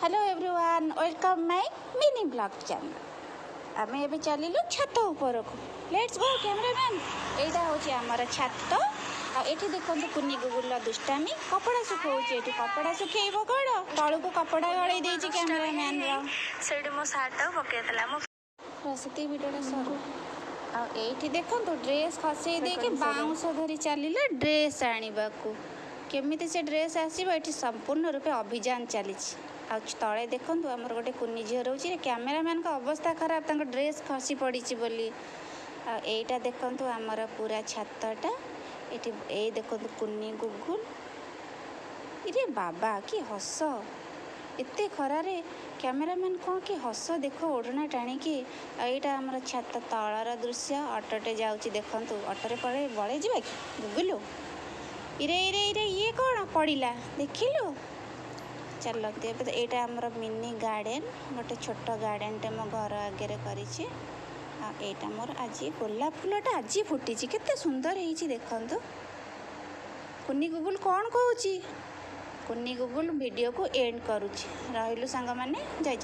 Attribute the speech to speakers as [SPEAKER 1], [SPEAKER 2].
[SPEAKER 1] Hello everyone, welcome my mini vlog channel. ଆମେ ଏବେ ଚାଲିଲୁ ଛାତ ଉପରକୁ। Let's go cameraman. ଏଇଟା ହେଉଛି ଆମର ଛାତ। ଆଉ ଏଠି ଦେଖନ୍ତୁ କୁନି ଗୁଗୁଲର ଦୁଷ୍ଟାମି, କପଡ଼ା ଶୁଖଉଛି। ଏଠି କପଡ଼ା ଶୁଖେଇବ କ'ଣ, ତଳକୁ କପଡ଼ା ଗଳେଇ ଦେଇଛି କ୍ୟାମେରାମ୍ୟାନର।
[SPEAKER 2] ସେଇଠି ମୋ ସାର୍ଟଟାକୁ ପକେଇଥିଲା ମୋ
[SPEAKER 1] ସେତିକି ଭିଡ଼ିଓଟା ସରୁ। ଆଉ ଏଇଠି ଦେଖନ୍ତୁ, ଡ୍ରେସ୍ ଖସେଇ ଦେଇକି ବାଉଁଶ ଧରି ଚାଲିଲା ଡ୍ରେସ୍ ଆଣିବାକୁ। କେମିତି ସେ ଡ୍ରେସ୍ ଆସିବ, ଏଠି ସମ୍ପୂର୍ଣ୍ଣ ରୂପେ ଅଭିଯାନ ଚାଲିଛି। ଆଉ ତଳେ ଦେଖନ୍ତୁ, ଆମର ଗୋଟେ କୁନି ଝିଅ ରହୁଛି। କ୍ୟାମେରାମ୍ୟାନଙ୍କ ଅବସ୍ଥା ଖରାପ, ତାଙ୍କ ଡ୍ରେସ୍ ଖସି ପଡ଼ିଛି ବୋଲି। ଆଉ ଏଇଟା ଦେଖନ୍ତୁ ଆମର ପୁରା ଛାତଟା। ଏଠି ଏଇ ଦେଖନ୍ତୁ କୁନି ଗୁଗୁଲ। ଇରେ ବାବା, କି ହସ! ଏତେ ଖରାରେ କ୍ୟାମେରାମ୍ୟାନ୍ କ'ଣ କି ହସ ଦେଖ, ଓଢ଼ଣା ଟାଣିକି। ଆଉ ଏଇଟା ଆମର ଛାତ ତଳର ଦୃଶ୍ୟ। ଅଟୋଟେ ଯାଉଛି ଦେଖନ୍ତୁ। ଅଟୋରେ ପଳେଇ ବଳେଇ ଯିବା କି ଗୁଗୁଲୁ? ଇରେ ଇରେ ଇରେ, ଇଏ କ'ଣ ପଡ଼ିଲା ଦେଖିଲୁ? ଚାଲନ୍ତୁ ଏବେ। ଏଇଟା ଆମର ମିନି ଗାର୍ଡ଼େନ୍, ଗୋଟେ ଛୋଟ ଗାର୍ଡ଼େନଟେ ମୋ ଘର ଆଗରେ କରିଛି। ଆଉ ଏଇଟା ମୋର ଆଜି ଗୋଲାପ ଫୁଲଟା ଆଜି ଫୁଟିଛି, କେତେ ସୁନ୍ଦର ହେଇଛି ଦେଖନ୍ତୁ। କୁନି ଗୁଗୁଲ କ'ଣ କହୁଛି? କୁନି ଗୁଗୁଲ ଭିଡ଼ିଓକୁ ଏଣ୍ଡ କରୁଛି। ରହିଲୁ ସାଙ୍ଗମାନେ, ଜୟ ଜଗନ୍ନାଥ।